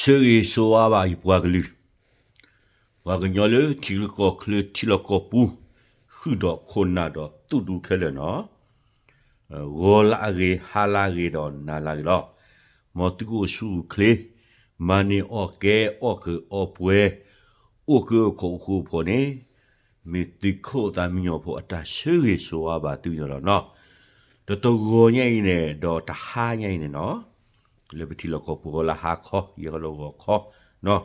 ဆၢဂ့ၤဆိဝါဘၣ်ယပှၤကလုာ်, ပှၤကညီလၢထံချၢကီၢ်ချၢထံလီၢ်ကီၢ်ပူၤ, ဃုာ်ဒီးခိၣ်နၢ်ဒီးသုးဒူခဲလၢာ်နီၤ, ဂီၤလၢအဂ့ၤ ဟါလၢအဂ့ၤဒီးနၤလၢအဂ့ၤလီၤ. မ်သုကအိၣ်ဆူၣ်အိၣ်ချ့, မၤန့ၢ်အီၣ်ကဲ အီၣ်ကၢအီပှဲၤ, အိၣ်ကၢအိၣ်ခိးအိၣ်ဃူအိၣ်ဖိးန့ၣ်, မ့ၢ်သုးခိၣ်သးမံညီၤဖိအတၢ်ဆၢဂ့ၤဆိဝါဘၣ်သုန့ၣ်လီၤနီၤ. ဒီးတဂီၤညါအံၤန့ၣ် ဒီးတဟါညါအံၤန့ၣ်နီၤ, လၢပထံလီၢ်ကီၢ်ပူၤဂီၤလၢဟါခီ ယဲၢ်ခီလၢဂီၤခီနီၤ,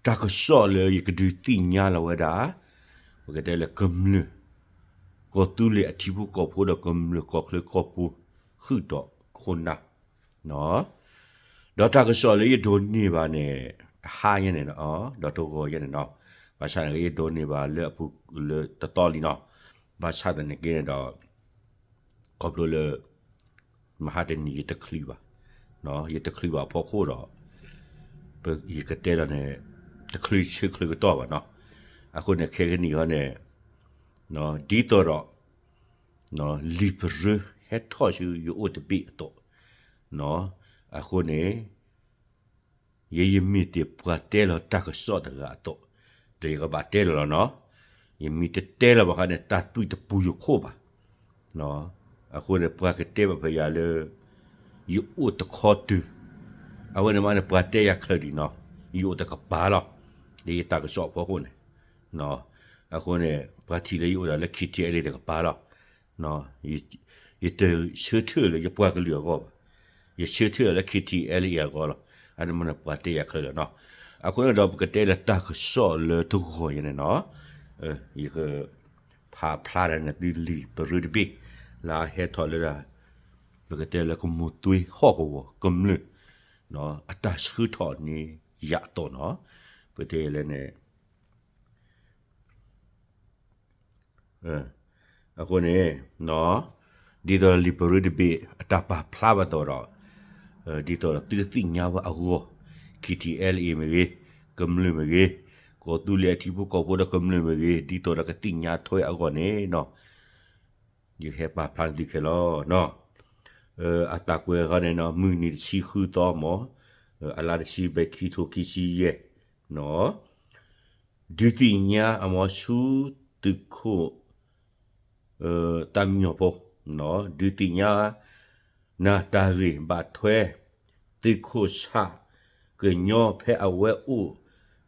တၢ်ကစီၣ်လၢယကဒုးသ့ၣ်ညါလီၤဝဲဒၣ်, ပကတဲလၢကမျၢၢ် ကီၢ်သူလ့ၤအထံဖိကီၢ်ဖိဒီး ကမျၢၢ်ကီၢ်ချၢကီၢ်ပူၤ ဃုာ်ဒီးခိၣ်နၢ်နီၤ. ဒီးတၢ်ကစီၣ်လၢယဒိးန့ၢ်ဘၣ်န့ၣ် တဟါညါန့ၣ်နီၤ, ဒီးတဂီၤညါန့ၣ်နီၤ, ဘၣ်ဆၣ်န့ၣ် ယဒိးန့ၢ်ဘၣ်လၢအပူၤလၢတသီလံနီၤ, ဘၣ်ဆၣ်သနာ်က့န့ၣ်ဒီး ခီဖျိလၢ မဟါတနံၤယတချုးဘၣ်, ယတချုးဘၣ်အဖီခိၣ်ဒီး ယကတဲလီၤန့ၣ် တချုးဆၢချုးကတီၢ်ဘၣ်နီၤ. အဃိန့ၣ် ခဲကနံၣ်အံၤန့ၣ် ဒ်သိးဒီး လံာ်ပရၢဟဲထီၣ်ဆူယအိၣ်တဘ့ၣ်အသိး, အဃိန့ၣ် ယဲယမ့ၢ်တ့ၢ်ပှၤတဲလီၤတၢ်ကစီၣ်တဂၤအသိး, ဒီးယကဘၣ်တဲလီၤလီၤနီၤ. ယမ့ၢ်တတဲလီၤဘၣ်ခါန့ၣ် တၢ်သွံၣ်တပူၤယခိၣ်ဘၣ်. အဃိန့ၣ် ပှၤကတဲဘၣ်ဖဲယၤလၢ ယအိၣ်တခီတုၤ, အဝဲန့ၣ်မးန့ၣ် ပှၤတဲယၤချၢဒံးနီၤ, ယအိၣ်တကပၤလီၤ, လၢယတၢ်ကစီၣ်အဖီခိၣ်န့ၣ်. အဃိန့ၣ် ပှၤထံၣ်လၢယအိၣ်ဒၣ်လၢ ခံထံၣ်အဲလ့ၣ် တကပၤလီၤ. ယတဆၢထၢၣ်လၢယပှၤကလုာ်အဂီၢ်ဘၣ်, ယဆၢထၢၣ်လၢ ခံထံၣ်အဲလ့ၣ် အဂီၢ်လီၤ. အန့ၣ်မးန့ၣ် ပှၤတဲယၤချၢလီၤနီၤ. အဃိန့ၣ်ဒီး ပကတဲလၢတၢ်ကစီၣ်လၢတဂီၤညါန့ၣ်နီၤ, ယက ဖးဖျါဒၣ်န့ၣ်သုလံာ်ပရၢတဘ့ၣ် လၢအဟဲထီၣ်လၢဒၣ် ပကတဲလၢကမိၢ်သွ့ဟီၣ်ကဝီၤကမျၢၢ် အတၢ်ဆှၢထီၣ်န့ၢ်ယၤအသိးနီၤ. ပတဲလဲၣ်န့ၣ် အဃိန့ၣ် ဒ်သိးလံာ်ပရၢတဘ့ၣ် အတၢ်ပာ်ဖျါဘၣ်သိးဒီး ဒ်သိးဒီးသုတသ့ၣ်ညါဝဲအဂီၢ် ခံထံၣ်အဲလ့ၣ်မ့ၢ်ဂ့ၤ, ကမျၢၢ်မ့ၢ်ဂ့ၤ, ကီၢ်သူလ့ၤအထံဖိကီၢ်ဖိဒီးကမျၢၢ်မ့ၢ်ဂ့ၤ, ဒ်သိးဒီးကသ့ၣ်ညါထွဲအဂီၢ်န့ၣ်နီၤ, ယဟဲပာ်ဖျါန့ၢ်သုခဲလၢာ်လီၤ. အတၢ်ကွဲးအဂီၢ်န့ၣ်နီၤ မုၢ်နံၤတဆံဃုသီမး, အလါတဆံဘဲ ခံထိခံဆံယဲၢ်နီၤ, ဒုးသ့ၣ်ညါအမးဆူသုးခိၣ် တၢ်မံညီၤဖိ, ဒုးသ့ၣ်ညါနၤတၢ်ဂ့ၢ်ဘၣ်ထွဲ သုးခိၣ်ဆၣ်ကညီဖဲအဝဲအိၣ်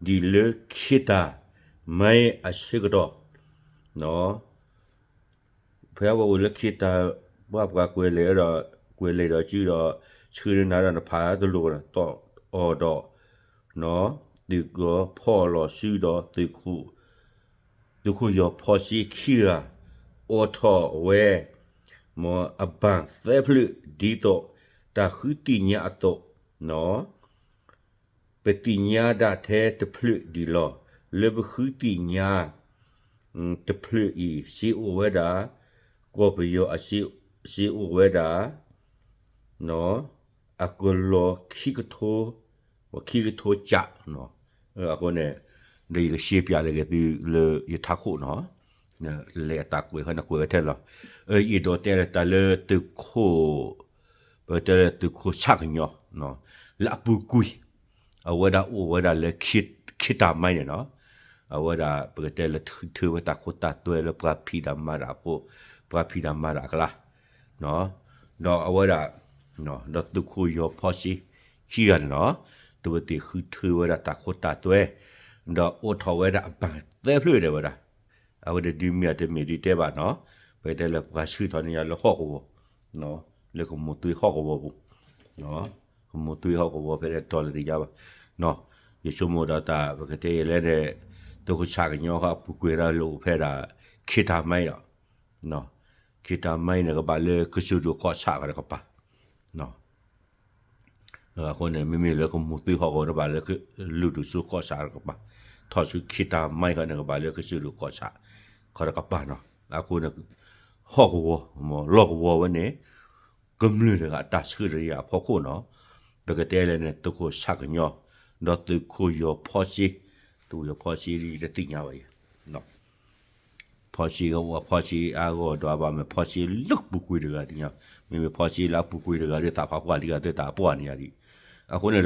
ဒံးလၢခ့တၢ်မါအဆၢကတီၢ်, ဖဲအဝဲအိၣ်လၢခ့တၢ် ပှၤပှၤကွဲးလဲၤဒီး ကွဲးလဲၤဒီးစုဒီး ဆှၢနၤဒီးနဖးတလိၣ် တီၢ်အီၤဒီး သုးကီၤဖီၣ်လီၤစုဒီး သုးခိၣ်ယီၤဖီစ့ခံဂၤ အိးထီၣ်ဝဲ မ်အဘၣ်သၢဖျၢၣ် ဒ်သိးတၢ်ဃုသ့ၣ်ညါအသိး, ပသ့ၣ်ညါဒၣ်ထဲတဖျၢၣ်ဒံးလီၤ. လၢပဃုသ့ၣ်ညါ တဖျၢၣ်အံၤ စ့အိၣ်ဝဲဒၣ် ကီၢ်ပယီၤအစ့ စ့အိၣ်ဝဲဒၣ် အကလီၤခံကထိ ခံကထိကၠး, အဃိန့ၣ် ဒီးယကရှဲပၠးလၢက့ၤသုလၢယထးခိၣ်နီၤ, လဲၤအတၢ်ကွဲးခီန့ၣ်ကွဲးဝဲထဲလီၤ. ယအဲၣ်ဒိးတဲလၢတၢ်လၢသုးခိၣ် ပကတဲလၢသုးခိၣ်ဆၣ်ကညီ လၢအပူၤကွံာ် အဝဲဒၣ်အိၣ်ဝဲဒၣ်လၢ ခ့တၢ်မါန့ၣ်နီၤ, အဝဲဒၣ်ပကတဲလၢထုးထၢဝဲတၢ်ခိတၢ်သွဲလၢပှၤဖံးတၢ်မၤတၢ်အဖိ, ပှၤဖံးတၢ်မၤတၢ်အကျါ ဒီးအဝဲဒၣ် ဒီးသုးခိၣ်ယီၤဖီစ့ ခံဂၤန့ၣ်နီၤ, တဝဲသ့ၣ်ဃုထၢဝဲဒၣ်တၢ်ခိတၢ်သွဲ, ဒီးအိးထီၣ်ဝဲဒၣ်အဘၣ်သၢဖျၢၣ်ဒဲးဝဲဒၣ်, အဝဲဒၣ်ဒုးမ့ၢ်အတမ့ၢ်ဒုးတဲဘၣ်နီၤ, ပကတဲလၢပှၤဆှၢထီၣ်န့ၢ်ယၤလၢဟီၣ်ကဝီၤ, လၢကမိၢ်သွ့ဟီၣ်ကဝီၤပူၤ ကမိၢ်သွ့ဟီၣ်ကဝီၤဖဲလဲၣ်တီၤလၢတယါဘၣ်, ယဆိကမိၣ်ဒီးတၢ် ပကတဲယဲလဲၣ်န့ၣ် သုးခိၣ်ဆၣ်ကညီဃီအပူၤကွံာ်ဒၣ်လၢအိၣ်ဖဲဒၣ် ခ့တၢ်မါဒီး, ခ့တၢ်မါန့ၣ် ကဘၣ်လၢကစၢၢ်ဒိၣ်ကီၢ်ဆၣ်ဃီတကပၤ အဃိန့ၣ် မ့မ့ၢ်လၢကမိၢ်သွ့ဟီၣ်ကဝီၤ ကဘၣ်လၢလုၢ်ဒိၣ်စိကီၢ်ဆၣ်တကပၤ, ထီၣ်ဆူခ့တၢ်မါဃီန့ၣ် ကဘၣ်လၢကစၢၢ်ဒိၣ်ကီၢ်ဆၣ် ခီတကပၤနီၤ, အဃိန့ၣ် ဟီၣ်ကဝီၤ လီၢ်ကဝီၤဝဲန့ၣ် ကမျၢၢ်တဂၤအတၢ်ဆှၢတယၤအဖီခိၣ်နီၤ, ပကတဲလဲၣ်န့ၣ် သုးခိၣ်ဆၣ်ကညီ ဒီးသုးခိၣ်ယီၤဖီစ့, သုးခိၣ်ယီၤဖီစ့ဒ်ယတသ့ၣ်ညါဘၣ်ယဲ ဖီစ့ကအိၣ်ဖီစ့အါဂီၢ်ဒီးအဘၣ်မ့ၢ်ဖီစ့လၢပူၤကွံာ်တဂၤသ့ၣ်ညါ, မ့မ့ၢ်ဖီစ့လၢအပူၤကွံာ်တဂၤဒီးသးဖးပှၢ်လံဂၤသ့ၣ်တၢ်ပှၢ်န့ၣ်ယၤဒံး, အဃိန့ၣ်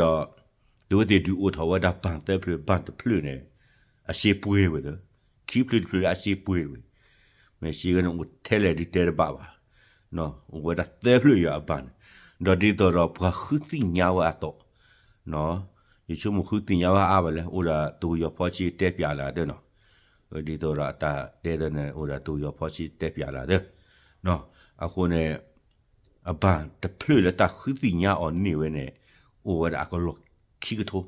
ဒီး အဝဲသ့ၣ်ဒုးအိၣ်ထီၣ်ဝဲဒၣ်ဘၣ်သၢဖျၢၣ် ဘၣ်တဖျၢၣ်န့ၣ် အစ့ပှဲၤဝဲဒီး ခံဖျၢၣ်တဖျၢၣ်လၢအစ့ပှဲၤဝဲ, မ့ၢ်စ့ဝဲန့ၣ်အိၣ်ထဲလဲၣ်ဒုးတဲတဘၣ်ဘၣ်, အိၣ်ဝဲဒၣ်သၢဖျၢၣ်ယွၤအဘၣ်န့ၣ်, ဒီးဒ်သိးဒီးပှၤဃုသ့ၣ်ညါဝဲအသိး, ယဆိကမိၣ်ဃုသ့ၣ်ညါဝဲအါဘၣ်လဲၣ် အိၣ်ဒီးတကယီၤဖီစ့တဲပၠးလၢအဒၢနီၤ, ဒ်သိးဒီးတၢ်တဲဒၢန့ၣ် အိၣ်ဒီးတကယီၤဖီစ့တဲပၠးလၢအဒၢ, အဃိန့ၣ် အဘၣ်တဖျၢၣ်လၢတၢ်ဃုသ့ၣ်ညါအီၤန့ၢ်ဝဲန့ၣ် အိၣ်ဝဲဒၣ်အကလီၢ်ခံကထိ,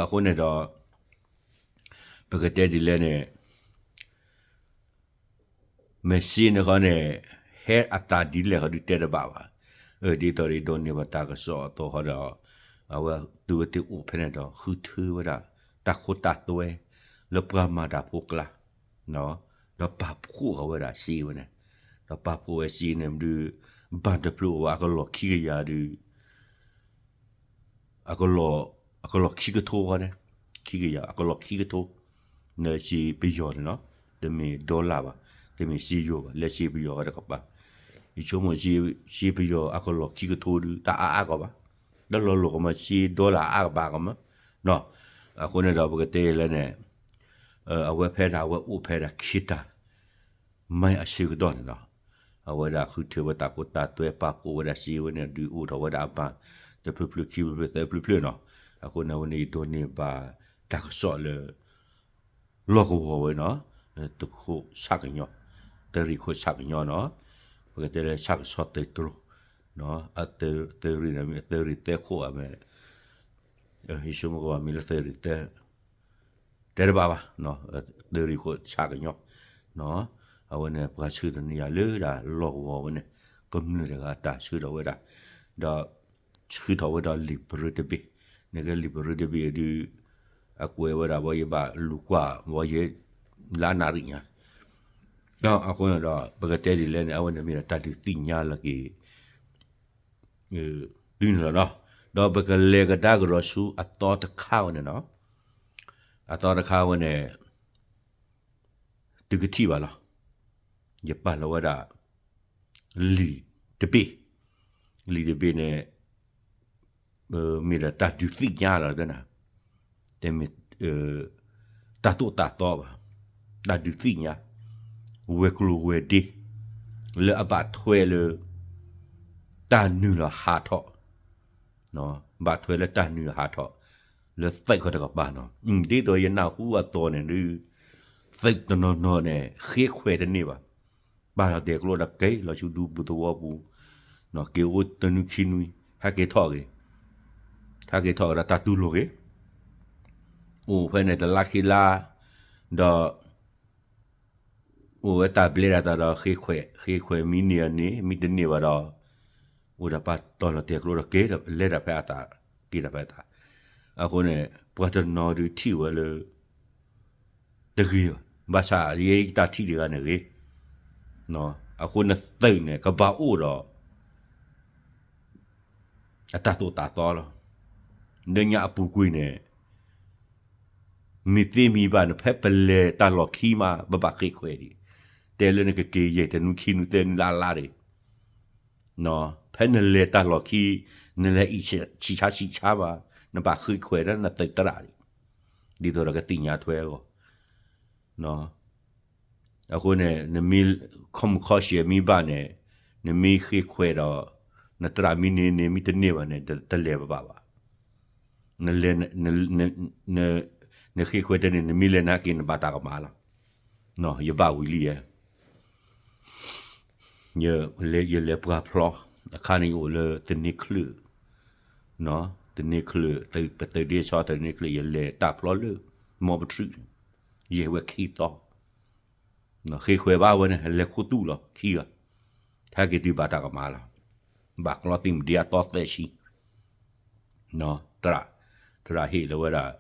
အဃိန့ၣ်ဒီး ပကတဲဒ်လဲၣ်န့ၣ် မ့ၢ်စ့န့ၣ်ဃီန့ၣ် ဟဲအသးဒ်လဲၣ်ဃီဒုးတဲတဘၣ်ဘၣ်, ဒ်သိးဒီးဒိးန့ၢ်ဘၣ်တၢ်ကစီၣ်အသိးဃီဒီး အဝဲသုဝဲသ့ၣ်အိၣ်ဖဲန့ၣ်ဒီး ဃုထၢဝဲဒၣ် တၢ်ခိတၢ်သွဲ လၢပှၤမၤတၢ်ဖိကျါ, ဒီးပာ်ဖှိၣ်ဃီဝဲဒၣ်စ့ဝဲန့ၣ်, ဒီးပာ်ဖှိၣ်ဝဲစ့န့ၣ်ဒုး ဘၣ်တဖျၢၣ်အိၣ်ဝဲအကလီၢ်ခံကယၤဒုး အကလီၢ်, အကလီၢ်ခံကထိဃီန့ၣ်, ခံကယၤ အကလီၢ်ခံကထိ, လၢစ့ပယီၤန့ၣ်လီၤ, တမ့ၢ် dollar ဘၣ်, တမ့ၢ်စ့ယိၤဘၣ်, လၢစ့ပယီၤဝဲတကပၤ, ယဆိကမိၣ်စ့ပယီၤအကလီၢ်ခံကထိဒုး တၢ်အါအါကီးဘၣ်, တၢ်လီၤလိာ်ကမၢ် စ့ dollar အါကဘၣ်ကမၢ်, အဃိန့ၣ်ဒီးပကတဲလဲၣ်န့ၣ် အဝဲဖဲဒၣ်အဝဲအိၣ်ဖဲဒၣ်ခ့တၢ် မ့ၢ်အဆၢကတီၢ်န့ၣ်လီၤ. အဝဲဒၣ်ဃုထၢဝဲတၢ်ခိတၢ်သွဲ ပာ်ဖှိၣ်ဝဲဒၣ်စ့ဝဲန့ၣ် ဒုးအိၣ်ထီၣ်ဝဲဒၣ်အဘၣ် တဖျၢၣ်ဖျၢၣ် ခံဖျၢၣ်ဖျၢၣ် သၢဖျၢၣ်ဖျၢၣ်နီၤ. အဃိန့ၣ် အဝဲန့ၣ်ယဒိးန့ၢ်ဘၣ်တၢ်ကစီၣ်လၢ လီၢ်ကဝီၤဝဲနီၤ, သုးခိၣ်ဆၣ်ကညီ, သုးရ့ၣ်ခိၣ်ဆၣ်ကညီနီၤ, ပကတဲလၢဆၣ်ကဆီသုးတြိၤ, သုးရ့ၣ်န့ၣ်မ့ၢ်သုးရ့ၣ်သၢခိၣ်ဧါမ့ၢ် ယဆိကမိၣ်ကဘၣ်မ့ၢ်လၢသုးရ့ၣ်သၢ တဲတဘၣ်ဘၣ်, သုးရ့ၣ်ခိၣ်ဆၣ်ကညီ, အဝဲန့ၣ်ပှၤဆှၢတနံၤယၤလၢဒၣ်လီၢ်ကဝီၤဝဲန့ၣ် ကမျၢၢ်တဂၤတၢ်ဆှၢထီၣ်ဝဲဒၣ်, ဒီးဆှၢထီၣ်ဝဲဒီးလံာ်ပရၢတဘ့ၣ်, နကလံာ်ပရၢတဘ့ၣ်ဒုး အကွဲးဝဲဒၣ်ဝဲယဘၣ်လူၤကွၢ်ဝဲယ လၢနၣ်ရံၣ်ညါ ဒီးအဃိန့ၣ်ဒီး ပကတဲဒ်လဲၣ်န့ၣ် အဝဲန့ၣ်မ့ၢ်ဒၣ်တၢ်ဒုးသ့ၣ်ညါလီၤက့ၤ ဒ်န့ၣ်လီၤနီၤ. ဒီးပကလဲၤကဒါကဒီးဆူအသီတခါဝဲန့ၣ်နီၤ, အသီတခါဝဲန့ၣ် သုကထံၣ်ဘၣ်လီၤ. ယပာ်လီၤဝဲဒၣ် လံာ်တဘ့ၣ်, လံာ်တဘ့ၣ်န့ၣ် မ့ၢ်ဒၣ်တၢ်ဒုးသ့ၣ်ညါလီၤ, တမ့ၢ် တၢ်သိၣ်တၢ်သီဘၣ်, တၢ်ဒုးသ့ၣ်ညါ ဝဲၤကျိၤဝဲၤဒ့ လၢအဘၣ်ထွဲလၢ တၢ်နုာ်လီၤဟးထီၣ်, ဘၣ်ထွဲလၢတၢ်နုာ်လီၤဟးထီၣ် လၢသုးခိၣ်တကပၤနီၤ. ဒ်သိးယနၢ်ဟူအသိးန့ၣ်ဒုး သုးတနီၤနီၤန့ၣ် ဃ့ခွဲးတန့ၢ်ဘၣ်, ပာ်လီၤတဲာ်ကျိဒီးက့ၤလီၤဆူဒူပူၤသဝီပူၤ, က့ၤအိၣ်တနွံခံနွံ ဟဲက့ၤထီၣ်က့ၤ, ဟဲက့ၤထီၣ်က့ၤဒီးတၢ်တူၢ်လိာ်က့ၤ, အိၣ်ဖဲန့ၣ်တလါခံလါ, ဒီး အိၣ်ဝဲတၢ်ဘျဲဒၣ်တၢ်ဒီး ဃ့ခွဲး, ဃ့ခွဲးမ့ၢ်န့ၢ်အန့ၢ် မ့ၢ်တန့ၢ်ဘၣ်ဒီး အိၣ်ဒီးပာ်တီၤလီၤတဲာ်ကျိဒီးက့ၤ လဲၤဒၣ်ဖဲအသး, က့ၤဒၣ်ဖဲအသး. အဃိန့ၣ် ပှၤတနီၤဒုးထံၣ်ဝဲလၢ တဂ့ၤဘၣ်, ဘၣ်ဆၣ်ယဲယတၢ်ထံၣ်တဂၤန့ၣ်ဂ့ၤ, အဃိန့ၣ်သုးန့ၣ် ကဘၣ်အိၣ်ဒီး အတၢ်သိၣ်တၢ်သီလီၤ. လၢညါအပူၤကွံာ်န့ၣ် မ့ၢ်သ့မ့ၢ်ဘၣ်န့ၣ် ဖဲပလဲၤတၢ်လီၢ်ခံမး ပဘၣ်ဃ့ခွဲးဒံး, တဲလၢနကက့ၤယဲၢ်တနွံခံနွံသၢနွံလါလါဒံး, ဖဲနလဲၤတၢ်လီၢ်ခံ နလဲၤအံၤဆံးဆါဆံးဆါမး နဘၣ်ဃ့ခွဲးဒီးနသုးသရၣ်ဒံး, ဒ်သိးဒီးကသ့ၣ်ညါထွဲအဂီၢ် အဃိန့ၣ် နမ့ၢ်ခီမုၣ်ခီရှဲမ့ၢ်ဘၣ်န့ၣ် နမ့ၢ်ဃ့ခွဲးဒီး နသရၣ်မ့ၢ်န့ၢ်န့ၢ် မ့ၢ်တန့ၢ်ဘၣ်န့ၣ် တလဲၤဘၣ်ဘၣ်. နလဲၤ နဃ့ခွဲးတန့ၢ် နမ့ၢ်လဲၤနာ်က့ နဘၣ်တၢ်ကမၣ်လီၤ. ယဘၣ်ဝံၤလံယဲ ယလဲၤပှၤဖျီ အခါန့ၣ်ယအိၣ်လၢသန့ၤချၢၣ်, သန့ၤချၢၣ် ပသုးဒ့ဆီသန့ၤချၢၣ် ယလဲၤတၢ်ဖျီလၢ မီပထြူး, ယဲၢ်ဝဲခံသီ, ဃ့ခွဲးဘၣ်ဝဲန့ၣ် လဲၤခူသူၣ်လီၤခံဂၤ, ဟဲက့ၤတုၤဘၣ်တၢ်ကမၣ်လီၤ. ဘၣ်ကျီသံၣ်မဒ့အသီသၢဆံ သရၣ်, သရၣ်ဟ့ၣ်လီၤဝဲဒၣ်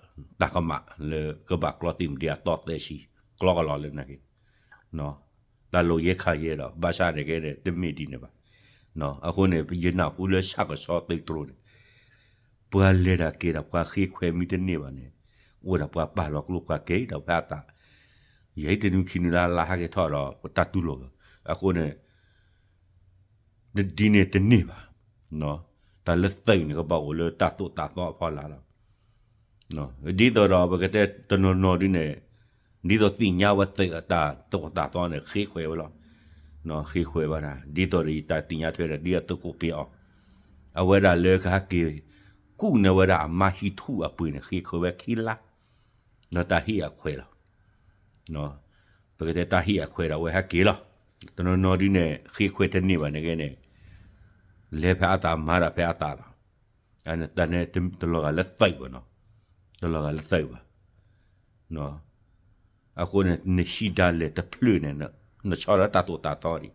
တၢ်ကမၣ်လၢကဘၣ်ကျီသံၣ်မဒ့အသီသၢဆံ, ကျီကလီၤလၢနဟ့ၣ်, တၢ်လိာ်ယဲခးယဲဒီး ဘၣ်ဆၣ်န့ၣ်ကဲန့ၣ် တမ့ၢ်ဒ်န့ၣ်ဘၣ်. အဃိန့ၣ် ယနၢ်ဟူလၢဆၣ်ကဆီသုးတြိၤန့ၣ် ပှၤလဲၤတၢ်က့ၤဒီး ပှၤဃ့ခွဲးမ့ၢ်တန့ၢ်ဘၣ်န့ၣ် အိၣ်ဒီးပှၤပာ်လီၤကျိပှၤက့ၤဒီးဖဲအသး, ယဲတနွံခံနွံလါလါဟဲက့ၤထီၣ်ဒီး ပတၢ်တူၢ်လိာ်က့ၤ, အဃိန့ၣ် ဒ်န့ၣ်တန့ၢ်ဘၣ်, တ တၢ်လၢသုးန့ၣ် ကဘၣ်အိၣ်လၢတၢ်သိၣ်တၢ်သီအဖီလာ်လီၤ. ဒ်သိးဒီးပကတဲတနီၤနီၤဒ်န့ၣ် ဒ်သိးသ့ၣ်ညါဝဲသုးအတၢ်သိၣ်တၢ်သီန့ၣ် ဃ့ခွဲးဝဲလီၤ. ဃ့ခွဲးဝဲဒၣ် ဒ်သိးဒီးယတၢ်သ့ၣ်ညါထွဲဒီး ဒ်အသုးခိၣ်ဖ့အီၤ အဝဲဒၣ်လၢကဟဲက့ၤ ကူၣ်န့ၢ်ဝဲဒၣ်အမါဟံၣ်ထူၣ်အပှ့ၤန့ၣ် ဃ့ခွဲးဝဲခံလါ ဒီးတၢ်ဟ့ၣ်အခွဲးလီၤ. ပကတဲတၢ်ဟ့ၣ်အခွဲးဒီးအဝဲဟဲက့ၤလီၤ. တနီၤနီၤဒ်န့ၣ် ဃ့ခွဲးတန့ၢ်ဘၣ်န့ၣ်ဂ့ၤန့ၣ် လဲၤဖဲအသး မၤတၢ်ဖဲအသးလီၤ. တၢ်န့ၣ်တလီၤဂာ်လၢသုးဘၣ်နီၤ, တလီၤဂာ်လၢသုးဘၣ်. အဃိန့ၣ် နဟံးဒၣ်လဲာ်တဖျၢၣ်န့ၣ် နဆီၣ်လၢတၢ်သိၣ်တၢ်သီဒံး,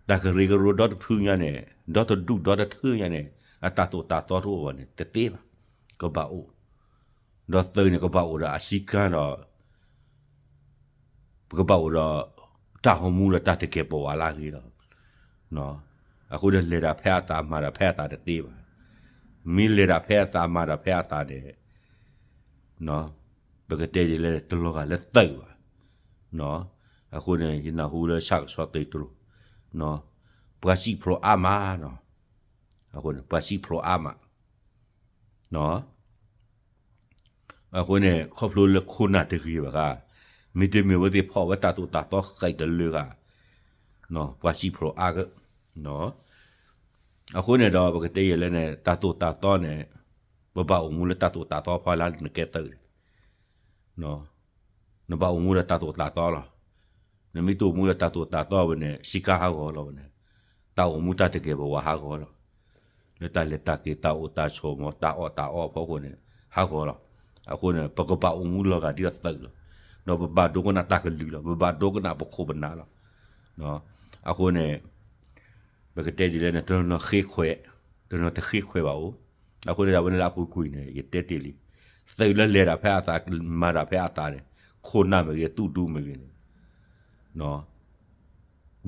တၢ်ကရၢကရိဒီတဖုညါန့ၣ် ဒီတဒူၣ်ဒီတထၢညါန့ၣ် အတၢ်သိၣ်တၢ်သီတအိၣ်ဘၣ်န့ၣ် တသ့ဘၣ်, ကဘၣ်အိၣ်, ဒီးသုးန့ၣ်ကဘၣ်အိၣ်ဒီးအစည်းကမ်းဒီး ပကဘၣ်အိၣ်ဒီး တၢ်အိၣ်မူဒီးတၢ်တကဲာ်ပဝးလၢအဂ့ၤလီၤ. အဃိန့ၣ်လဲၤတၢ်ဖဲအသးမၤတၢ်ဖဲအသးတသ့ဘၣ်. မ့ၢ်လဲၤတၢ်ဖဲအသးမၤတၢ်ဖဲအသးန့ၣ် ပကတဲဒ်လဲၣ် တလီၤဂာ်လၢသုးဘၣ်. အဃိန့ၣ် ယနၢ်ဟူလၢဆၣ်ကဆီသုးတြိၤ ပှၤစံၣ်ဖျိးအါမးနီၤ, အဃိန့ၣ် ပှၤစံၣ်ဖျိးအါမး အဃိန့ၣ် ခီဖျိလၢခိၣ်နၢ်တဂ့ၤဘၣ်ဂ့ၤ, မ့တမ့ၢ်ဝဲသ့ၣ်ဖီၣ်ဝဲတၢ်သိၣ်တၢ်သီဃံးတလၢဂၤ, ပှၤစံၣ်ဖျိးအါဂၤ, အဃိန့ၣ်ဒီး ပကတဲယဲၢ်လၢန့ၣ် တၢ်သိၣ်တၢ်သီန့ၣ် ပဘၣ်အိၣ်မူလၢတၢ်သိၣ်တၢ်သီဖီလာ်န့ၣ် နကဲသုးန့ၣ် နဘၣ်အိၣ်မူဒီးတၢ်သိၣ်တၢ်သီလီၤ. နမ့ၢ်တအိၣ်မူဒီးတၢ်သိၣ်တၢ်သီဝဲန့ၣ် စည်းကမ်းဟးဂီၤလီၤဝဲန့ၣ်, တၢ်အိၣ်မူတၢ်တကဲာ်ပဝးဟးဂီၤလီၤ. လၢတၢ်လဲၤတၢ်က့ၤ တၢ်အိၣ်တၢ်ဆိးမး တၢ်အီၣ်တၢ်အီအဖီခိၣ်န့ၣ် ဟးဂီၤလီၤ. အဃိန့ၣ် ပကဘၣ်အိၣ်မူလီၤဂာ်ဒ်အသုးလီၤ. ဒီးပဘၣ်ဒိကနၣ်တၢ်ကလုၢ်လီၤ. ပဘၣ်ဒိကနၣ်ပခိၣ်ပနၢ်လီၤ. အဃိန့ၣ် ပကတဲဒ်လဲၣ်န့ၣ် တနီၤနီၤဃ့ခွဲး, တနီၤတဃ့ခွဲးဘၣ်အိၣ်. အဃိန့ၣ် အဝဲန့ၣ်လၢအပူၤကွံာ်န့ၣ် ယတဲတ့ၢ်လံ, သုးလၢလဲၤတၢ်ဖဲအသး မၤတၢ်ဖဲအသးန့ၣ် ခိၣ်နၢ်မ့ၢ်ဂ့ၤ သူၣ်ဒူမ့ၢ်ဂ့ၤန့ၣ်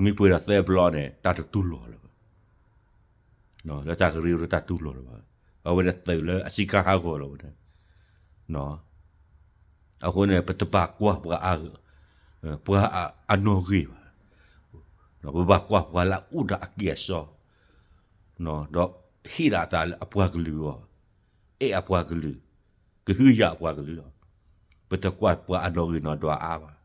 မ့ၢ်ပှဲၤဒီးသၢဘျီန့ၣ် တၢ်တတူၢ်လိာ်လၢၤဘၣ်. လၢတၢ်ကရၢကရိတၢ်တူၢ်လိာ်လၢၤဘၣ်. အဝဲန့ၣ်သုးလၢအစည်းကမ်းဟးဂီၤလီၤဝဲန့ၣ် အဃိန့ၣ် ပတဘၣ်ကွၢ်ပှၤ ပှၤအနီၣ်ဂံၢ်ဘၣ်. ပဘၣ်ကွၢ်ပှၤလၢအအိၣ်ဒီးအကံၢ်အစီ ဒီးဟ့ၣ်ဒၣ်အသးလၢအပှၤကလုာ်အဂီၢ်, အဲၣ်အပှၤကလုာ်, ကဟုကယာ်အပှၤကလုာ်လီၤ. ပတကွၢ်ပှၤအနီၣ်ဂံၢ်နီၣ်ဒွးအါဘၣ်.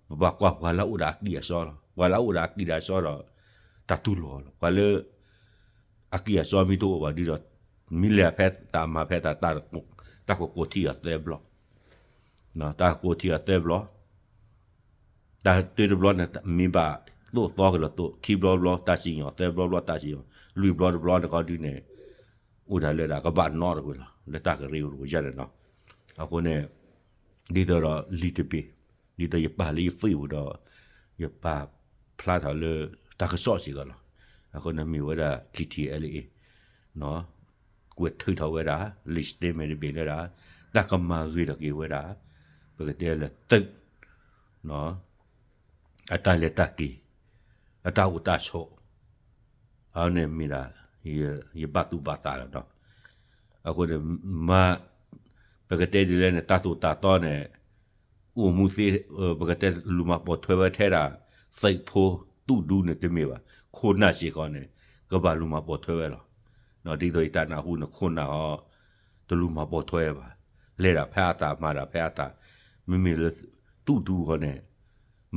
ပဘၣ်ကွၢ်ပှၤလၢအအိၣ်ဒီးအကံၢ်အစီလီၤ. ပှၤလၢအအိၣ်ဒီးအကံၢ်ဒီးအစီဒီး တၢ်တူၢ်လိာ်လီၤ. ပှၤလၢ အကံၢ်အစီမ့ၢ်တအိၣ်ဘၣ်ဒီး မ့ၢ်လဲၤဖဲတၢ်မၤဖဲတၢ် တၢ်ကကိးထံအီၤသၢဘျီ, တၢ်ကကိးထံအီၤသၢဘျီ, တၢ်တၢတဘျီန့ၣ် မ့ၢ်ဘၣ်သိၣ်သီက့ၤလီၤသိၣ်, ခံဘျီဘျီတၢ်စံၣ်ညီၣ်, သၢဘျီဘျီတၢ်စံၣ်ညီၣ်, လွံၢ်ဘျီတဘျီန့ၣ်ကီဒုန့ၣ် အိၣ်ဒၣ်လၢဒၣ်ကဘၣ်နီတဝဲလီၤ လၢတၢ်ကရၢကရိယါန့ၣ်နီၤ. အဃိန့ၣ် ဒ်သိးဒီးလံာ်တဘ့ၣ်, ဒ်သိးယပာ်လၢယ Facebook ဒီး ယပာ်ဖျါထီၣ်လၢတၢ်ကစီၣ်စ့ၢ်ကီးလီၤ. အဃိန့ၣ်မ့ၢ်ဝဲဒၣ် K T L A ကွဲးထုးထီၣ်ဝဲဒၣ် လံာ် statement တဘ့ၣ်လၢဒၣ် တၢ်ကမၤဂ့ၤထီၣ်က့ၤဝဲဒၣ် ပကတဲလၢသုး အတၢ်လဲၤတၢ်က့ၤ အတၢ်အိၣ်တၢ်ဆိး အဝဲန့ၣ်မ့ၢ်ဒၣ် ယဘၣ်သူၣ်ဘၣ်သးလီၤနီၤ. အဃိန့ၣ် မ့ၢ် ပကတဲဒ်လဲၣ်န့ၣ် တၢ်သိၣ်တၢ်သီန့ၣ် အိၣ်မူသ့ ပကတဲလူၤမၤပိာ်ထွဲဝဲထဲဒၣ် သုးဖိသူၣ်ဒူန့ၣ်တမ့ၢ်ဘၣ်. ခိၣ်နၢ်စ့ၢ်ကီးန့ၣ် ကဘၣ်လူၤမၤပိာ်ထွဲဝဲလီၤ. ဒ်သိးယတၢ်နၢ်ဟူန့ၣ် ခိၣ်နၢ်အီၤ တလူၤမၤပိာ်ထွဲဘၣ်. လဲၤဒၣ်ဖဲအသး မၤဒၣ်ဖဲအသး. မ့မ့ၢ်လၢသူၣ်ဒူအဂီၢ်န့ၣ်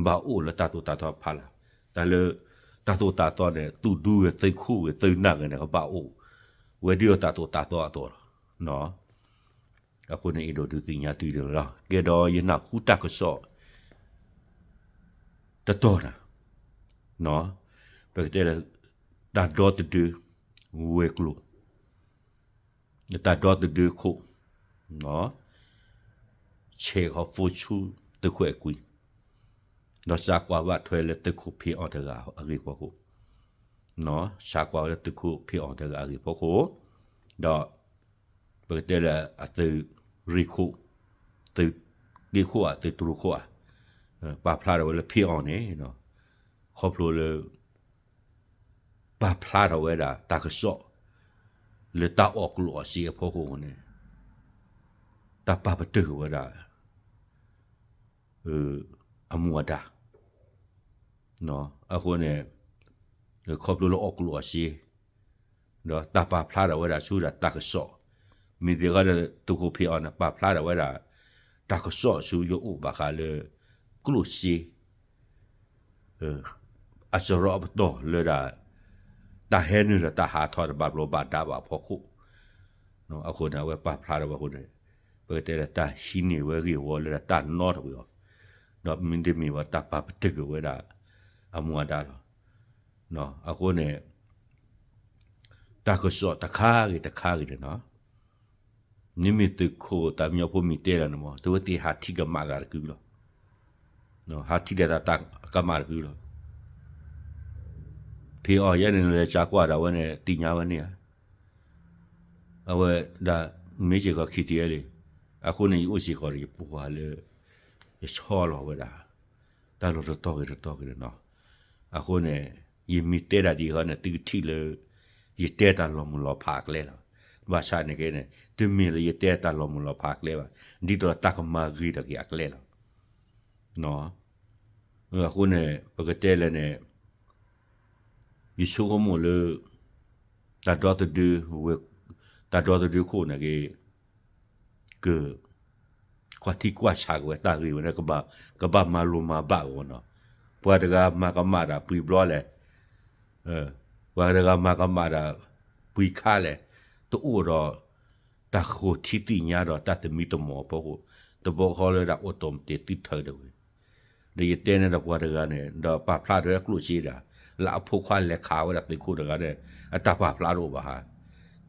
ဘၣ်အိၣ်လၢတၢ်သိၣ်တၢ်သီဖီလာ်. တၢ်လၢ တၢ်သိၣ်တၢ်သီန့ၣ် သူၣ်ဒူဂ့ၤ သုးခိၣ်ဂ့ၤ သုးနၢ်ဂ့ၤန့ၣ် ကဘၣ်အိၣ်ဝဲဒၣ်ဒီးတၢ်သိၣ်တၢ်သီအသိးလီၤ. အဃိန့ၣ် အဲၣ်ဒိးဒုးသ့ၣ်ညါသုဒ်န့ၣ်လီၤ. ကဲဒီးယနၢ်ဟူတၢ်ကစီၣ် တတီၤနၤ, ပကတဲလၢ တၢ်ဒီသဒၢ ဝဲၤကျိၤ တၢ်ဒီသဒၢခိၣ် ဆဲးဃီၤဖိဆူသုးခိၣ်အဲၣ်ကွံ, ဒီးစးကွၢ်ဘၣ်ထွဲလၢသုးခိၣ်ဖ့အီၤတဂၤအဂ့ၢ်ဖီခိၣ်, စးကွၢ်ဝဲလၢသုးခိၣ်ဖ့အီၤတဂၤအဂ့ၢ်ဖီခိၣ်, ဒီး ပကတဲလၢအသုးရ့ၣ်ခိၣ်, သုးရ့ၣ်ခိၣ်ဧါ သုးတြိၤခိၣ်ဧါ, ပာ်ဖျါထီၣ်ဝဲလၢဖ့အီၤန့ၣ် ခီဖျိလၢ ပာ်ဖျါထီၣ်ဝဲဒၣ်တၢ်ကစီၣ် လၢတၢ်အီၣ်ကျိၣ်အီၣ်စ့အဖီခိၣ်န့ၣ် တၢ်ပာ်ပတုာ်ဝဲဒၣ် အမူအဒါ, အဃိန့ၣ် ခီဖျိလၢအီၣ်ကျိၣ်အီၣ်စ့ ဒီးတၢ်ပာ်ဖျါထီၣ်ဝဲဒၣ်ဆူဒၣ်တၢ်ကစီၣ်, မ့ၢ်သ့ၣ်ဃီဒီး သုးခိၣ်ဖံးအီၣ်န့ၣ် ပာ်ဖျါထီၣ်ဝဲဒၣ် တၢ်ကစီၣ်ဆူယအိၣ်ဘၣ်ဃးလၢ ကျိၣ်စ့ အစရီအပတီၢ်လၢဒၣ် တၢ်ဟဲနုာ်ဒီးတၢ်ဟးထီၣ်တဘၣ်ဘျီးဘၣ်ဒါဘၣ်အဖီခိၣ်, အဃိန့ၣ် အဝဲပာ်ဖျါထီၣ်ဝဲအဃိန့ၣ် ပကတဲလၢတၢ်ဟံးန့ၢ်ဝဲဂ့ၢ်ဝီလၢဒၣ်တၢ်နီတဝံၤအီၤ, ဒီးမ့တမ့ၢ်ဘၣ်တၢ်ပာ်ပတုာ်က့ၤဝဲဒၣ် အမူအဒါလီၤ. အဃိန့ၣ် တၢ်ကစီၣ်တခါဂ့ၤတခါဂ့ၤန့ၣ်နီၤ, မ့မ့ၢ်သုးခိၣ်သးမံဖိမ့ၢ်တဲလီၤန့ၣ်မး သုဝဲသ့ၣ်ဟးထံၣ်ကမၣ်သးတကုလီၤ. ဟးထံၣ်ဒီးတၢ်ကမၣ်တကုလီၤ. ဖံးအီၣ်ယဲန့ၣ် လဲၤကၠါကွၢ်ဒၣ်ဝဲန့ၣ် သ့ၣ်ညါဝဲန့ၣ်ဧါ. အဝဲဒၣ် မ့ၢ်စ့ၢ်ကီး ခံထံၣ်ဝဲလံ, အဃိန့ၣ် ယအိၣ်စ့ၢ်ကီးဒီးယပှၤလၢ ယဆီလီၤဝဲဒၣ် တၢ်လီၢ်တတီၤဂ့ၤတတီၤဂ့ၤန့ၣ်နီၤ. အဃိန့ၣ် ယမ့ၢ်တဲဒၣ်ဒ်အံၤဃီန့ၣ် သုကထံၣ်လၢ ယတဲတၢ်လီၤမုၢ်လီၤဖးအကျဲလီၤ. ဘၣ်ဆၣ်န့ၣ်က့န့ၣ် တမ့ၢ်လၢယတဲတၢ်လီၤမုၢ်လီၤဖးအကျဲဘၣ်, ဒ်သိးတၢ်ကမၤဂ့ၤထီၣ်က့ၤအကျဲလီၤ. အဃိန့ၣ် ပကတဲလဲၣ်န့ၣ် ယဆိကမိၣ်လၢ တၢ်ဒီသဒၢဝဲ တၢ်ဒီသဒၢခိၣ်န့ၣ်က့ က ကွၢ်ထံကွၢ်ဆးက့ၤဝဲတၢ်ဂ့ၢ်ဝဲန့ၣ် ကဘၣ်မၤလိၤမၤဘၣ်က့ၤဝဲနီၤ. ပှၤတဂၤမၤကမၣ်တၢ်ပှဲၤဘျီလဲၣ်, ပှၤတဂၤမၤကမၣ်တၢ် ပှဲၤခါလဲၣ်, တအိၣ်ဒီး တၢ်ဃိထံသ့ၣ်ညါဒီးတၢ်သမံသမိးအဖီခိၣ်, တဘျီဃီလၢဒၣ် automatic သုထၢဒီးဝဲ ဒီးယတဲန့ၣ်ဒီးပှၤတဂၤန့ၣ် ဒီးပာ်ဖျါထီၣ်ဝဲဒၣ်ကျိၣ်စ့ဒၣ် လၢအဖိခွါလဲၤခးဝဲဒၣ်သုးခိၣ်တဂၤန့ၣ် အတၢ်ပာ်ဖျါတအိၣ်ဘၣ်ဧါ.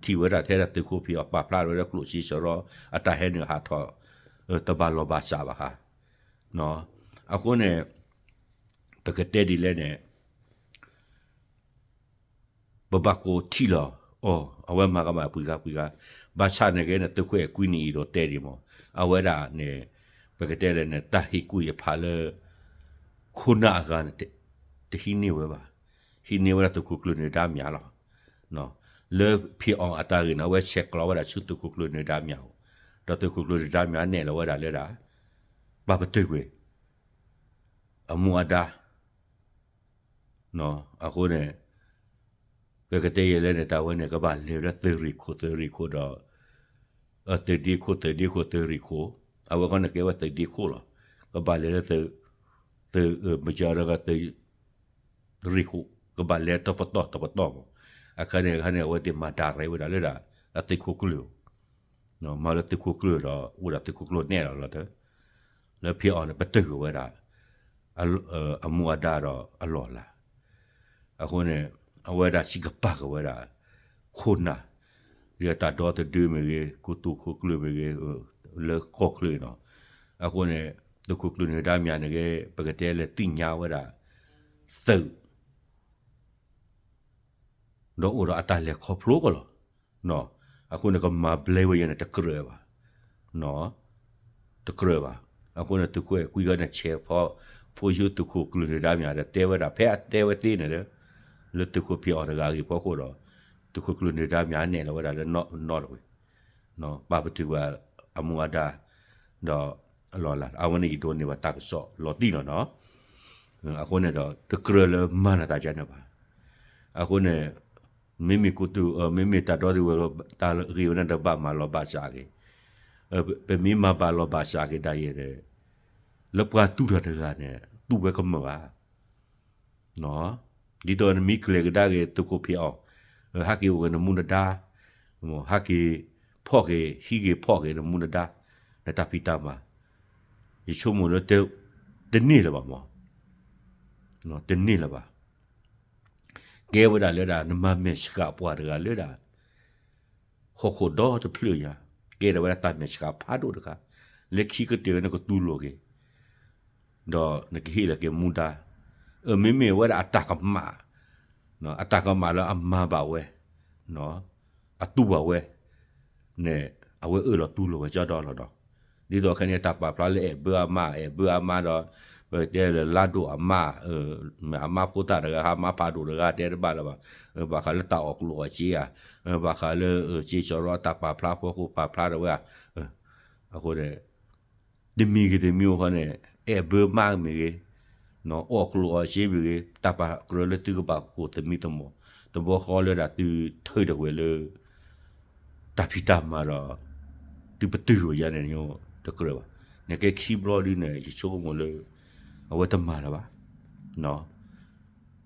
ထံၣ်ဝဲဒၣ်ထဲဒၣ်သုးခိၣ်ဖံးအီၣ်ပာ်ဖျါထီၣ်ဝဲဒၣ်ကျိၣ်စ့စရီ အတၢ်ဟဲနုာ်ဟးထီၣ် တဘၣ်လီၢ်ဘၣ်စးဘၣ်ဧါ. အဃိန့ၣ် ပကတဲဒ်လဲၣ်န့ၣ် ပဘၣ်ကိးထံၣ်လီၤအီၤ အဝဲမၤကမၣ်ပှဲၤဂၤပှဲၤဂၤ, ဘၣ်ဆၣ်န့ၣ်က့န့ၣ် သုးခိၣ်အဲၤကွံန့ၣ်အံၤဒီးတဲဒံးမး, အဝဲဒၣ်န့ၣ် ပကတဲလဲၣ်န့ၣ် တၢ်ဟ့ၣ်ကူၣ်ဟ့ၣ်ဖးလၢ ခိၣ်နၢ်အဂၤန့ၣ် တဟံးန့ၢ်ဝဲဘၣ်, ဟံးန့ၢ်ဝဲဒၣ်သုးခိၣ်ကျၢၢ်နၢၤဒါမၠးလီၤ. လၢဖံးအီၣ်အတၢ်ဂ့ၢ်န့ၣ် အဝဲဆဲးကျိးဝဲဒၣ်ဆူသုးခိၣ်ကျၢၢ်နၢၤဒါမၠးအအိၣ်, ဒီးသုးခိၣ်ကျၢၢ်နၢၤဒါမၠးနဲၣ်လီၤဝဲဒၣ်လၢဒၣ် ပာ်ပတုာ်ကွံာ် အမူအဒါ အဃိန့ၣ် ပကတဲယဲလဲၣ်န့ၣ် တၢ်ဝဲန့ၣ် ကဘၣ်လဲၤလၢသုးရ့ၣ်ခိၣ် သုးရ့ၣ်ခိၣ်ဒီး သုးဒ့ခိၣ် သုးဒ့ခိၣ် သုးရ့ၣ်ခိၣ်, အဝဲဃီန့ၣ်ကဲဝဲသုးဒ့ခိၣ်လီၤ. ကဘၣ်လဲၤလၢသုး သုး မကၢဒီးသုး ရ့ၣ်ခိၣ် ကဘၣ်လဲၤတပတီၢ်တပတီၢ်မး. အခါန့ၣ် အခါန့ၣ် အဝဲသ့ၣ်မၤဒၣ်ရဲၣ်ဝဲဒၣ်လၢဒၣ် အသုးခိၣ်ကျၢၢ် မၤလၢသုးခိၣ်ကျၢၢ်ဒီး အိၣ်ဒီးသုးခိၣ်ကျၢၢ်နဲၣ်လီၤလီၤတၢ်, လၢဖံးအီၣ်န့ၣ် ပတုာ်က့ၤဝဲဒၣ် အမူအဒါဒီးအလီၢ်အလၤ. အဃိန့ၣ် အဝဲဒၣ်စံးကပၤက့ၤဝဲဒၣ် ခိၣ်နၢ် ဒီးတၢ်ဒီသဒၢမ့ၢ်ဂ့ၤ ကီၢ်သုးခိၣ်ကျၢၢ်မ့ၢ်ဂ့ၤ လၢကီၢ်ချၢနီၤ. အဃိန့ၣ် သုးခိၣ်ကျၢၢ်နၢၤဒါမၠးန့ၣ်ဂ့ၤ ပကတဲလၢသ့ၣ်ညါဝဲဒၣ် သုး ဒီးအိၣ်ဒီးအတၢ်လဲၤခီဖျိကလီၤ. အဃိန့ၣ် ကမၤဘျါဝဲယဲန့ၣ် တကြၢးဘၣ်, တကြၢးဘၣ်. အဃိန့ၣ် သုးခိၣ်အဲၤကွံဂၤန့ၣ် ဆဲးဖီ ဖိယုၢ်သုးခိၣ်ကျၢၢ်နၢၤဒါမၠးဒီး တဲဝဲဒၣ် ဖဲအတဲဝဲသ့န့ၣ်ဒီး လၢသုးခိၣ်ဖံးအီၣ်တဂၤအဂ့ၢ်ဖီခိၣ်ဒီး သုးခိၣ်ကျၢၢ်နၢၤဒါမၠးနဲၣ်လီၤဝဲဒၣ်လၢနီတဝ့ၤ ပာ်ပတုာ်ဝဲအမူအဒါ ဒီးအလီၢ်အလၤ အဝဲန့ၣ်ယဒိးန့ၢ်ဘၣ်တၢ်ကစီၣ်လီၤတံၢ်လီၤနီၤ. အဃိန့ၣ်ဒီး တကြၢးလၢမၤနၢၤတၢ်ကန့ၣ်ဘၣ်. အဃိန့ၣ် မ့မ့ၢ်ကီၢ်သူလ့ၤ မ့မ့ၢ်တၢ်ဒီသဒၢဝဲ တၢ်ဂ့ၢ်ဝဲန့ၣ်ဒီးဘၣ်မၤလီၤဘၣ်စးက့ၤ, ပမ့ၢ်မၤဘၣ်လီၤဘၣ်စးက့ၤဒၣ်ယဲန့ၣ် လၢပှၤတူၢ်တၢ်တဂၤန့ၣ် တူၢ်ဝဲကမၢၢ်ဘၣ် ဒ်သိးနမ့ၢ်ကျဲၤကဒါက့ၤသုးခိၣ်ဖံးအီၣ်, ဟးက့ၤအိၣ်က့ၤနမူနဒါ, ဟးက့ၤဖီၣ်က့ၤ ဟံးက့ၤဖီၣ်က့ၤနမူနဒါ, နတၢ်ဖံးတၢ်မၤ, ယဆိကမိၣ်လၢ တန့ၢ်လၢၤဘၣ်မး, တန့ၢ်လၢၤဘၣ်. ကဲဝဲဒၣ်လၢဒၣ် နမၤမဲာ်ဆှးပှၤတဂၤလၢဒၣ် ဟီၣ်ခိၣ်ဒီတဖျၢၣ်ညါ, ကဲထီၣ်ဝဲဒၣ်တၢ်မဲာ်ဆှးဖးဒိၣ်တခါ, လၢခံကတၢၢ်နကတူၢ်လိာ်က့ၤ ဒီးနကဟ့ၣ်လီၤက့ၤမူဒါ, အမ့မ့ၢ်ဝဲဒၣ်အတၢ်ကမၣ်, အတၢ်ကမၣ်လၢအမၤဘၣ်ဝဲ, အတူၢ်ဘၣ်ဝဲန့ၣ် အဝဲအၢၣ်လီၤတူၢ်လိာ်ဝဲကၠီဒီလီၤဒီး, ဒ်သိးခဲန့ၣ် တၢ်ပာ်ဖျါလၢအဲၣ်ဘၢအမါ အဲၣ်ဘၢအမါဒီး ပတဲလၢလါဒိၣ်အမါ, အမါဖိသၣ်တဂၤ ဟးမါဖးဒိၣ်တဂၤတဲတဘၣ်လၢၤဘၣ်, ဘၣ်ဃးလၢတၢ်အီၣ်ကျိၣ်အီၣ်စ့ဧါ, ဘၣ်ဃးလၢ စ့စရီတၢ်ပာ်ဖျါဖီခိၣ်ပာ်ဖျါထီၣ်ဝဲဧါ, အဃိန့ၣ် တမံၤဂ့ၤတမံၤအိၣ်ဃီန့ၣ် အဲၣ်ဘၢမါမ့ၢ်ဂ့ၤ, အီၣ်ကျိၣ်အီၣ်စ့မ့ၢ်ဂ့ၤ တၢ်ပာ်ကြၢးလၢသုကဘၣ်ကိးသမံသမိး, တဘျီဃီလၢဒၣ်သုထုးထီၣ်ကွံာ်လၢ တၢ်ဖံးတၢ်မၤဒီး သုပတုာ်ဝဲယါန့ၣ် တကြၢးဘၣ်. နကဲခံဘျီဒုန့ၣ် ယဆိကမိၣ်လၢ အဝဲတမၤလၢၤဘၣ်.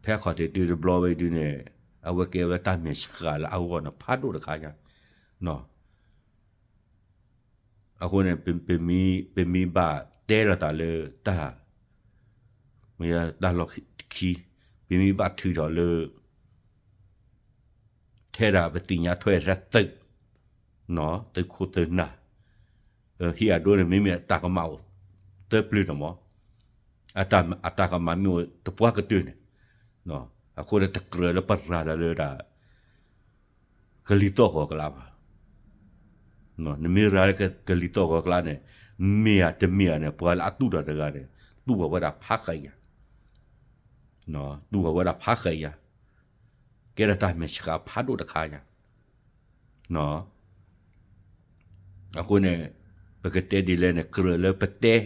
ဖဲအခီၣ်ထံးတုၤတဘျီဝဲဒုန့ၣ် အဝဲကဲဝဲတၢ်မဲာ်ဆှးလၢအဂီၢ်န့ၣ် ဖးဒိၣ်တခါညါ. အဃိန့ၣ် ပမ့ၢ်ဘၣ်တဲလီၤတၢ်လၢတၢ် မ့ၢ်တၢ်လီၢ်ခံ, ပမ့ၢ်ဘၣ်ထုးထီၣ်လၢ ထဲဒၣ်ပသ့ၣ်ညါထွဲတၢ်သုး, သုးခိၣ်သုးနၢ်, ဟံၣ်အဒိန့ၣ် မ့မ့ၢ်အတၢ်ကမၣ်အိၣ်သၢပျၢၤန့ၣ်မး, အတၢ်ကမၣ်မ့ၢ်အိၣ်တပှၢ်ကတၢၢ်န့ၣ်, အဃိန့ၣ်တကြၢးလၢပရၤလီၤလၢဒၣ် ကလံၤသီၣ်ဂီၤကျါဘၣ်. နမ့ၢ်ရၤလၢကလံၤသီၣ်ဂီၤကျါန့ၣ် မ့ၢ်ဧါတမ့ၢ်ဧါန့ၣ် ပှၤလၢအတူၢ်တၢ်တဂၤန့ၣ် တူၢ်ဘၣ်ဝဲဒၣ်ဖးဃးယၤ, တူၢ်ဘၣ်ဝဲဒၣ်ဖးဃးယၤ, ကဲထီၣ်တၢ်မဲာ်ဆှးဖးဒိၣ်တခါယၤ. အဃိန့ၣ် ပကတဲဒ်လဲၣ်န့ၣ် ကြၢးလၢပတဲ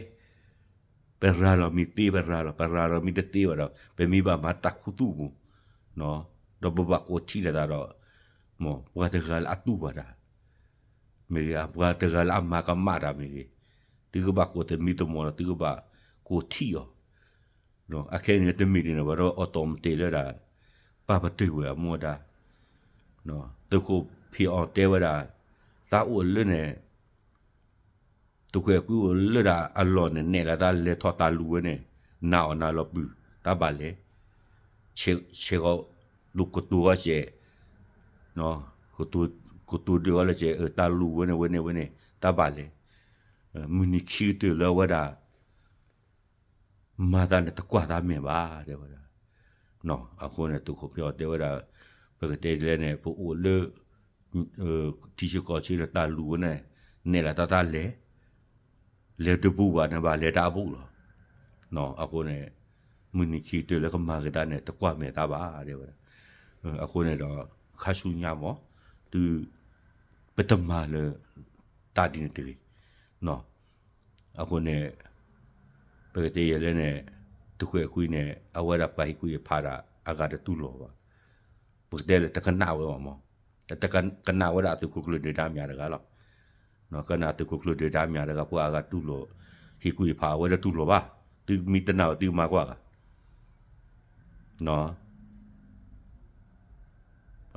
ပရၤလီၤမ့ၢ်သ့ပရၤလီၤ, ပရၤလီၤမ့ၢ်တသ့ဘၣ်ဒီး ပမ့ၢ်ဘၣ်မၤတၢ်ခူသူၣ်ပူၤ, ဒီးပဘၣ်ကိးထံၣ်လိာ်သးဒီး မ်ပှၤတဂၤလၢအတူၢ်ဘၣ်တၢ် မ့ၢ်ဂ့ၤ, ပှၤတဂၤလၢအမၤကမၣ်တၢ်မ့ၢ်ဂ့ၤ, သုကဘၣ်ကိးသမံသမိးဒီး သုကဘၣ်ကိးထံၣ်အီၤ. အခဲအံၤန့ၣ်တမ့ၢ်ဒ်န့ၣ်ဘၣ်ဒီး အီၣ်တီၢ်မတ့ၢ်လၢဒၣ် ပၢ်ပတုာ်ဝဲၢ်အမူအဒါ, သုးခိၣ်ဖံးအီၣ်တဲဝဲဒၣ် သးအိၣ်လၢန့ၣ် သုးခိၣ်အဲၤကွံအိၣ်လၢဒၣ်အလီၢ်န့ၣ် နဲၣ်လီၤတၢ်လဲၤထီၣ်တၢ်လူၤဝဲန့ၣ် နၤအီၣ်နၤလီၤပုၢ် တၢ်ဘၣ်လဲၤ, ဆဲးဂီၤ ဒိၣ်ကတိၤဂီၤစဲး, ကတိၤဒုးဂီၤလၢစဲး တၢ်လူၤဝဲန့ၣ် ဝဲန့ၣ်ဝဲန့ၣ် တၢ်ဘၣ်လဲၤ, မုၢ်နံၤခံကတၢၢ်လၢအဝဲဒၣ် မၤသးန့ၣ်တကွၢ်သးမဲာ်ဘၣ် တဲဝဲဒၣ်. အဃိန့ၣ် သုးခိၣ်ဖံးအီၣ်တဲဝဲဒၣ် ပကတဲဒ်လဲၣ်န့ၣ် ပအိၣ်လၢ ထံဆၢကီၢ်ဆၢဒီးတၢ်လူၤဝဲန့ၣ် နဲၣ်လီၤတၢ်တၢ်လဲၤ, လဲၤတဘူးဘၣ်န့ၣ် ဘၣ်လဲၤတၢ်အဘူးလီၤ. အဃိန့ၣ် မုၢ်နံၤခံကတၢၢ်လၢကမၤက့ၤတၢ်န့ၣ် တကွၢ်မဲာ်သးဘၣ် တဲဝဲဒၣ်. အဃိန့ၣ်ဒီး ခါဆူညါမး သု ပတမၤလၢ တၢ်ဒ်န့ၣ်တဂ့ၤ. အဃိန့ၣ် ပကတဲယဲလဲၣ်န့ၣ် သုးခိၣ်အဲၤကွံန့ၣ် အဝဲဒၣ်ပှၤဟ့ၣ်ကူၣ်ဟ့ၣ်ဖးဒၣ် အဂၤတတူၢ်လိာ်ဘၣ်. ပကတဲလၢတကနၣ်ဝဲဘၣ်မး, ကနၣ်ဝဲဒၣ်သုးခိၣ်ကျၢၢ်ဒုၣ်ဒါမၠးတဂၤလီၤ. ကနၣ်သုးခိၣ်ကျၢၢ်ဒုၣ်ဒါမၠးတဂၤ ပှၤအဂၤတူၢ်လိာ် ဟ့ၣ်ကူၣ်ဟ့ၣ်ဖးအဝဲတတူၢ်လိာ်ဘၣ်. သုမ့ၢ်တနာ်ဝဲသုမၤကွၢ်ဂၤ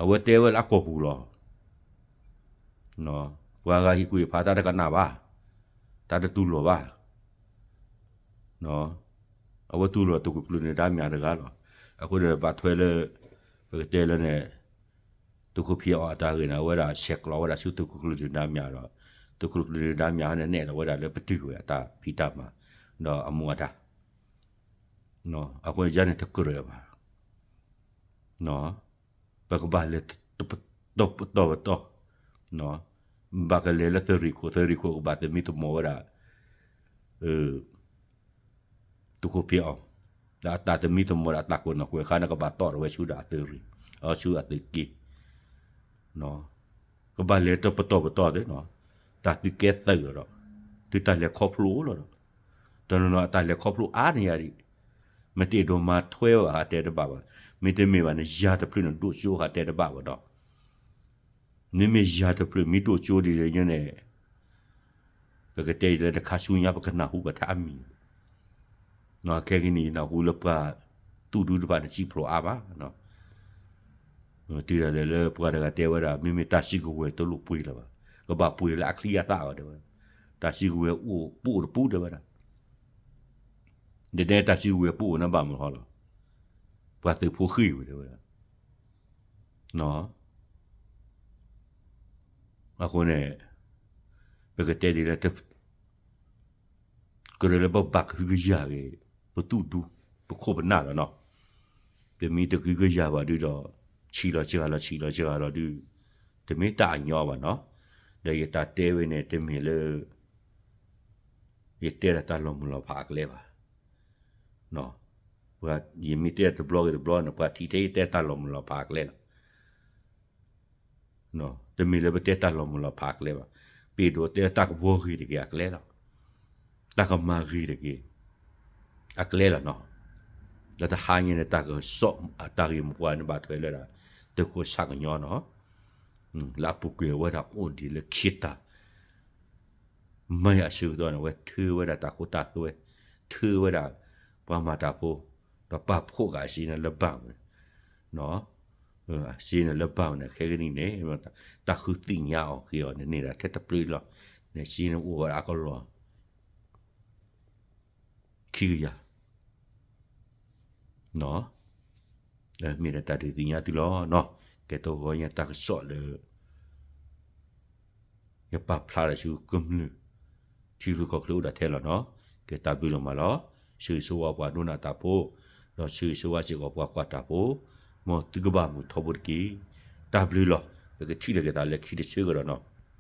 အဝဲတဲဝဲလၢအကိာ်ပူၤလီၤ. ပှၤဂၤဟ့ၣ်ကူၣ်ဟ့ၣ်ဖးတၢ်တကနၣ်ဘၣ်, တၢ်တတူၢ်လိာ်ဘၣ်. အဝဲတူၢ်လိာ်သုးခိၣ်ကျၢၢ်ဒုၣ်ဒါမၠးတဂၤလီၤ. အဃိန့ၣ်ဘၣ်ထွဲလၢ ပကတဲလၢန့ၣ် သုးခိၣ်ဖံးအီၣ်အတၢ်ဂ့ၢ်န့ၣ် အဝဲဒၣ်ဆဲးကျိးဝဲဒၣ်ဆူသုးခိၣ်ကျၢၢ်ဒုၣ်ဒါမၠးဒီး သုးခိၣ်ကျၢၢ်ဒုၣ်ဒါမၠးန့ၣ် နဲၣ်လီၤဝဲဒၣ်လၢပတုာ်ဝဲအတၢ်ဖံးတၢ်မၤ ဒီးအမူအဒါ အဃိန့ၣ်ယၤန့ၣ်တကြၢးဘၣ်. ပကဘၣ်လဲၤတပတီၢ်ပတီၢ်, ဘၣ်ကလဲၤလၢသုးရ့ၣ်ခိၣ်, သုးရ့ၣ်ခိၣ်ကဘၣ်သမံသမိးဝဲဒၣ် သုးခိၣ်ဖံးအီၣ်, ဒီးအတၢ်သမံသမိးဒီးအတၢ်ကိးနီၢ်ကိးခါန့ၣ် ကဘၣ်တီၣ်ထီၣ်ဝဲဆူဒၣ်အသုးရ့ၣ်, ဆူအသုးက့ ကဘၣ်လဲၤတပတီၢ်ပတီၢ်သ့ၣ်နီၤ, တၢ်သုကဲသုးလီၤဒီး, သုတၢ်လဲၤခီဖျိလီၤဒီး, တနီၤနီၤအတၢ်လဲၤခီဖျိအါန့ၢ်ယၤဒံး, မ့ၢ်တအဲၣ်ဒိးမၤထွဲဘၣ်ဟးတဲတဘၣ်ဘၣ်, မ့တမ့ၢ်ဘၣ်န့ၣ် ယၤတဖျၢၣ်န့ၣ်ဒိၣ်ကၠိဟးတဲတဘၣ်ဘၣ်ဒီး, မ့မ့ၢ်ယၤတဖျၢၣ်မ့ၢ်ဒိၣ်ကၠိဒ်လဲၣ်န့ၣ် ပကတဲဒ်လဲၣ်တခါဆူညါပကနၢ်ဟူဘၣ်ထဲအမံၤ ခဲကနံၣ်အံၤနၢ်ဟူလၢပှၤသူၣ်ဒူတဖၣ်န့ၣ် စံၣ်ဖျိးအါမး, တုၤဒၣ်လဲာ်လၢပှၤတဂၤတဲဝဲဒၣ် မ့မ့ၢ်တၢ်စုကဝဲၤတလိၣ်ပှ့ၤလၢၤဘၣ်, ကဘၣ်ပှ့ၤလၢအချံအသၣ်ဘၣ်တဲဝဲ, တၢ်စုကဝဲၤအိၣ်ပအိၣ်တပူၤတဲဝဲဒၣ်, ဒ်န့ၣ်တၢ်စုကဝဲၤပအိၣ်န့ၣ်ဘၣ်မနုၤဃီလီၤ, ပှၤသုးဖိဃ့ၢ်ဝဲတဲဝဲဒၣ် အဃိန့ၣ် ပကတဲဒ်လဲၣ် ကြၢးလၢပဘၣ်ကဟုကယာ်ဂ့ၤ ပသူၣ်ဒူ ပခိၣ်ပနၢ်လီၤနီၤ, ပမ့ၢ်တကဟုကယာ်ဘၣ်ဒုဒီး ဆံးလီၤစှၤလီၤ ဆံးလီၤစှၤလီၤဒု တမ့ၢ်တၢ်အညီဘၣ်နီၤ, ဒီးယတၢ်တဲဝဲန့ၣ် တမ့ၢ်လၢ ယတဲဒၣ်တၢ်လီၤမုၢ်လီၤဖးအကျဲဘၣ် ယမ့ၢ်တဲတဘျီဂ့ၤတဘျီန့ၣ် ပှၤထံၣ်ထဲယတဲတၢ်လီၤမုၢ်လီၤဖးအကျဲလီၤ, တမ့ၢ်လၢပတဲတၢ်လီၤမုၢ်လီၤဖးအကျဲဘၣ်, ပအဲၣ်ဒိးတဲတၢ်ကဘှီဂ့ၤတက့ၢ်အကျဲလီၤ, တၢ်ကမၤဂ့ၤတက့ၢ် အကျဲလီၤနီၤ, ဒီးတဟါညါန့ၣ် တၢ်ကစီၣ်အတၢ်ဂ့ၢ်မိၢ်ပှၢ်န့ၣ်ဘၣ်ထွဲလၢဒၣ် သုးခိၣ်ဆၣ်ကညီနီၤ, လၢအပူၤကွံာ်ဝဲဒၣ်အိၣ်ဒံးလၢခံတၢ် မ့ၢ်အဆၢကတီၢ်န့ၣ် အဝဲထုးဝဲဒၣ်တၢ်ခိတၢ်သွဲ, ထုးဝဲဒၣ်ပှၤမၤတၢ်ဖိ, ဒီးပာ်ဖှိၣ်ဃာ်အစ့န့ၣ်လၢဘၣ်မနုၤ, အစ့န့ၣ်လၢဘၣ်မနုၤ ခဲကနံၣ်န့ၣ် တၢ်ဃုသ့ၣ်ညါအီၤက့ၤအီၤန့ၣ် န့ၢ်ဒၣ်ထဲတပျ့ၤလီၤ, န့ၣ်စ့န့ၣ်အိၣ်ဝဲဒၣ်အကလီၢ် ခံကယၤ မ့ၢ်ဒၣ်တၢ်ဒုးသ့ၣ်ညါသုလီၤနီၤ. ကဲတဂီၤညါတၢ်ကစီၣ်လၢ ယပာ်ဖျါဒီးဆူကမျၢၢ် ထံချၢကီၢ်ချၢအိၣ်ဒၣ်ထဲလီၤနီၤ. ကဲတၢ်ဘျုးလီၤမးလီၤ. ဆၢဂ့ၤဆၢဝါပှၤဒိကနၣ်တၢ်ဖိ, ဒီးဆၢဂ့ၤဆၢဝါစ့ၢ်ကီးပှၤကွၢ်တၢ်ဖိ, မ်သုကဘၣ်မုာ်ထီဘိတက့ၢ်. တၢ်ဘျုးလီၤ. ပကထံၣ်လိာ်က့ၤသးလၢခံတဆၢကဒီးနီၤ.